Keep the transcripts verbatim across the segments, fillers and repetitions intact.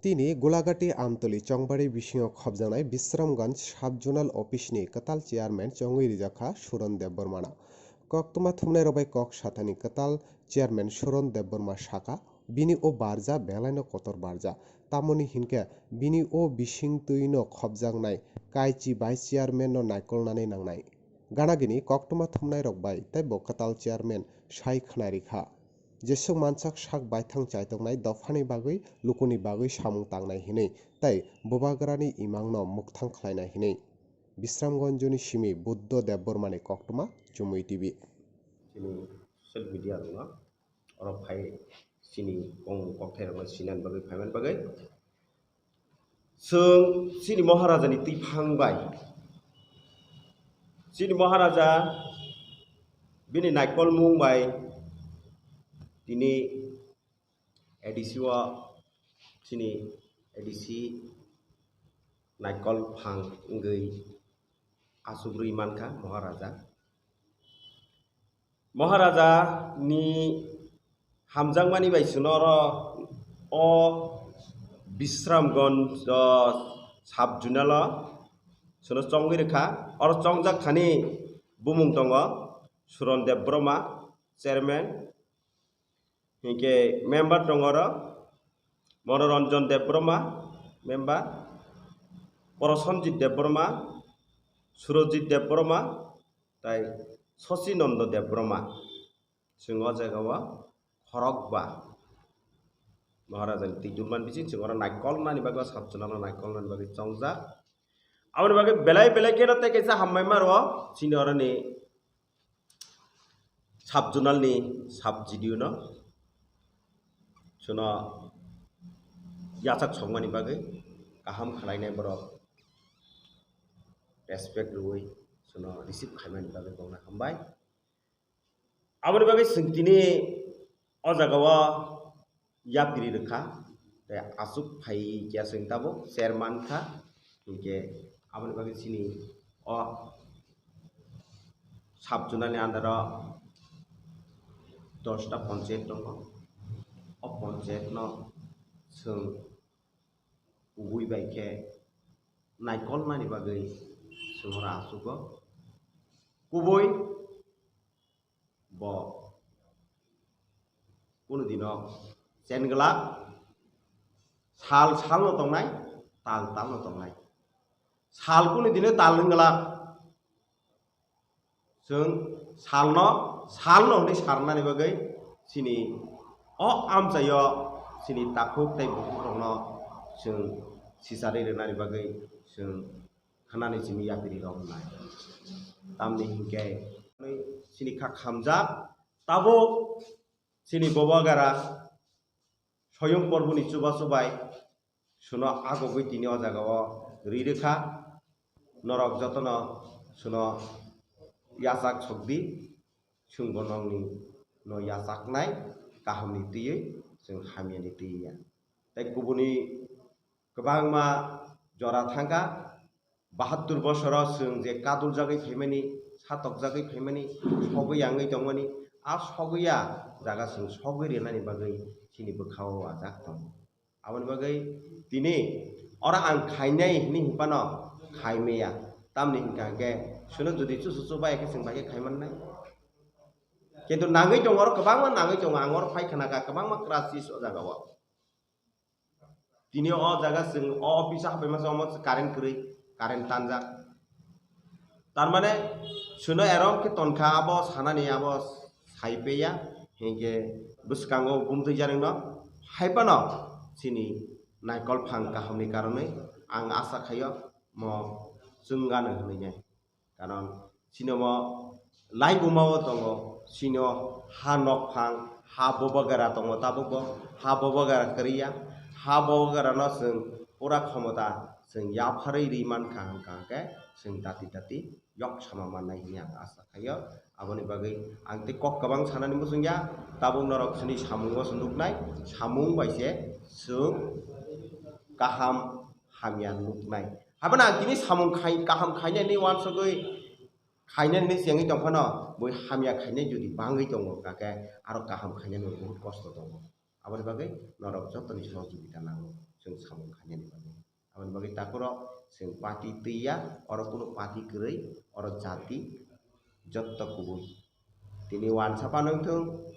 Tini Gulagati Amtoli Chongbari bisingo khobjaknai Bisramganj Sub Zonal Office ni kwtal chairman chongwi rijak kha Suron Debbarmano. Koktwma thumnairok bai kok sathani kwtal chairman Suron Debbarma sakha, bini o barja belaino kotor barja. Tamoni hinkhe bini o bisingtwino khobjaknai kaichi vice chairman no naikolnani nangnai. Ganagini koktwma thumnairok bai teibo kwtal chairman sai khwnai rikha. Jeswk mansak sak baithang chaitongnai dophani bagwi, lukuni bagwi samung tangnai hinwi tei bubagrani imangno mukthang khlainai hinwi. Bisramganjni simi Buddho Debbarmani koktwma, Chumui T V. Chini social media rokno oro phai chini kong kokthairokno sinani bagwi, phaimani bagwi. Chwng chini Maharajani twiphang bai, chini Maharaja bini naikolmung bai tini A D C o, chini A D C naikol phang wngwi asugwi mankha Maharaja. Maharaja ni hamjakmani bai chwng oro o Bisramganj, o, sub zonal o chwngno chongwi rwkha. Oro chongjak thani bumung tongo Suron Debbarma, chairman, hinkhe member tongo oro Monoranjan Debbarma, member, Prosenjit Debbarma, Surojit Debbarma, tai Sachinanda Debbarma. Chwng o jaga o khorokba Maharajani twi dulman bising chwng oro naikolnani bagwi, o sub zonal o naikolnani bagwi chongjak. Aboni bagwi belai belai kheno tei kaisa hambai ma rwo chini oroni sub zonal ni sub G D O no, chwngno yachak sokmani bagwi, kaham khwlainai borok respect rwui chwngno receive khaimani bagwi bongno hambai. Aboni bagwi chwng tini o jaga o yapri rwkha, tei aswk phai khe chwng tabuk chairman kha, hinkhe aboni bagwi chini o sub zonal ni under o dosta ponchayat tongo. O ponchayat no chwng kubui bai khe naikolnani bagwi chwng oro aswk o kubui. Bo kunu dino chen glak, sal salno tongnai, tal talno tongnai. Sal kunu dino tal wng glak. Chwng salno, salno hwnwi sarnani bagwi chini o amchaio chini takhuk tei bukhukrokno chwng sicharwi rwnani bagwi chwng khanani simi yapri rok wngnai. Tamni hinkhe chini kha khamjak, tabuk chini Bobagara Soyung Porboni chubachu bai chwngno agogwi tini o jaga o ri rwkha. Norok jotono chwngno yachak sokdi, chwngbo nokni no yachaknai kahamni twiwi, chwng hamyani twiwi ya. Tei kubuni kwbangma jora thangkha. Bahattur bosoro chwng je kaduljagwi phaimani, satokjagwi phaimani, sogwi yangwi tongmani, a sogwi ya jaga chwng sogwi rwnani bagwi chini bwkhao wajak tongo. Aboni bagwi tini oro ang khainai hinwi hinphano khai maya. Tamni hwnkha hwnkhe chwngno jodi chuchu chubai khe chwng bai khe khai mannai. Kintu nangwi tongo, oro kwbangma nangwi tongo, ang oro phai khna kha kwbangma crisis o jaga o. Tini o jaga chwng o office o hapai masa omo current kwrwi, current tanjak. Tar mane chwngno erom khe tonkha abo sanani abo sai peya, hinkhe bwskango bumtwi jarwngno hai phano chini naikol phang kahamni karonwi ang asa khaio mo chwng gano hwnwi nai. Karon chini omo laibuma o tongo, chini o ha nokphang, ha bobagara tongo tabukbo, ha bobagara kwrwi ya, ha bobagara no chwng pura khomota chwng yapharwi ri mankha hwnkha hwnkhe chwng dati dati yok sama mannai hinwi ang asa khaio. Aboni bagwi ang tei kok kwbang sanani muchung ya, tabuk norok chini samungo se nuknai, samung bai se chwng kaham hamya nuknai. Haphano ang tini samung khai, kaham khainani uansugwi khainani chengwi tongphano, bui hamya khainai jodi bangwi tongo, hwnkha khe aro kaham khainani bahut kosto tongo. Aboni bagwi norok jotoni sohojogita nango. samung khainani bagwi. Aboni bagwi takhurok chwng party twi ya, oro kunu party kwrwi, oro jati jotto kubui. Tini wansa phano wngthung,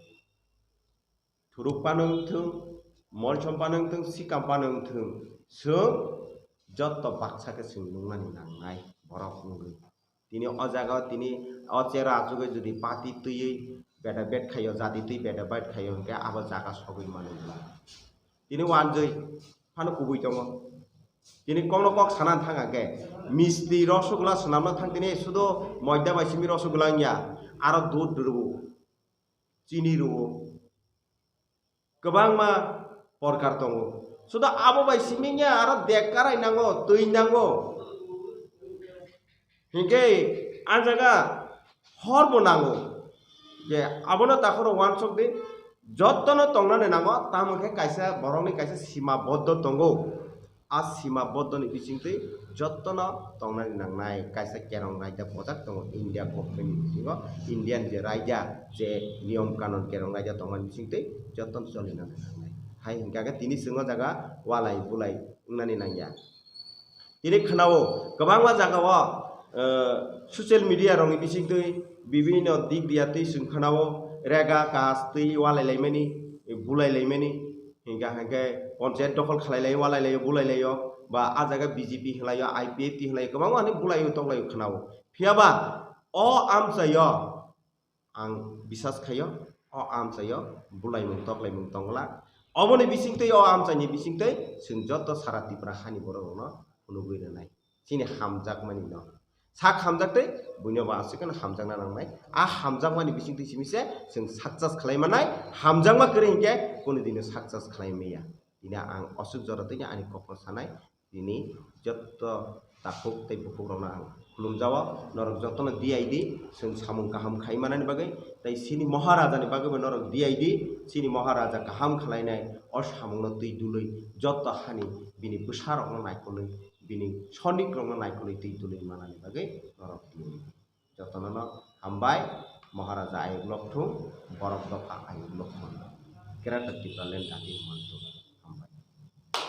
thuruk phano wngthung, molsom phano wngthung, sikam phano wngthung, chwng jotto baksa khe chwng nuknani nangnai borok wngwi. Tini o jaga o tini o chera achugwi jodi party twiwi beda bet khaio, jati twi beda bet khaio, hinkhe abo jaga sogwi mano bwla. Tini wanjwi phano kubui tongo. Tini kokno kok sana thang khe misti rosogula swnamna thang tini sudo moida bai simi rosogula wngya, aro dud rw, chini rw. Kwbangma porkar tongo. Sudo abo bai simi wngya aro dek karai nango, twi nango. Hinkhe a jaga horbo nango. Je abono takhoro wansok di, jottono tongnani nango, tamo khe kaisa borokni kaisa sima boddo tongo. A sima boddoni bisingtwi jottono tongnani nangnai kaisa kerong raida bojak tongo India government ni bisingo, Indian je raida je niyom kanon kerong raida tongmani bisingtwi jottono choli nani nangnai. Hai hinkha khe tini chwng o jaga walai bulai wngnani nangya. Tini khwnao kwbangma jaga o, eh, social media rokni bisingtwi bibinno dik diya twi chwng khwnao rega kas twi walai laimani, bulai laimani. Hinkha hinkhe ponchayat dokhol khlai laio, walai laio, bulai laio, ba a jaga B J P hinlaio, I P F T hinlaio, kwbangma hinwi bulaio, toklaio khwnao. Phiyaba o amchaio ang bisas khaio, o amchaio bulaimung toklaimung tongla. Oboni bisingtwi, o amchaini bisingtwi chwng joto sara Tripura hani borok rokno phunugwi rwnai. Chini hamjakmani no. Sak hamjak tei buino bo aswk no hamjakna nangnai. A hamjakmani bisingtwi simi se chwng success khlai mannai. Hamjakma kwrwi hinkhe kunu dino success khlai maya. Tini ang oswk jora twi ani kokno sanai. Tini jotto takhuk tei bukhuk rokno ang khulumjao. Norok jotono D I D chwng samung kaham khai manani bagwi tei chini Maharaja ni bagwi bo norok D I D chini Maharaja kaham khlainai o samungno twi dului jotto hani bini bwsa rokno naikolwi bini sonik rokno naikolwi twi dului manani bagwi norok tini jotono no hambai, Maharaja ayuk lok thung, borok dopha ayuk lok thung. Greater Tipraland dati mantu.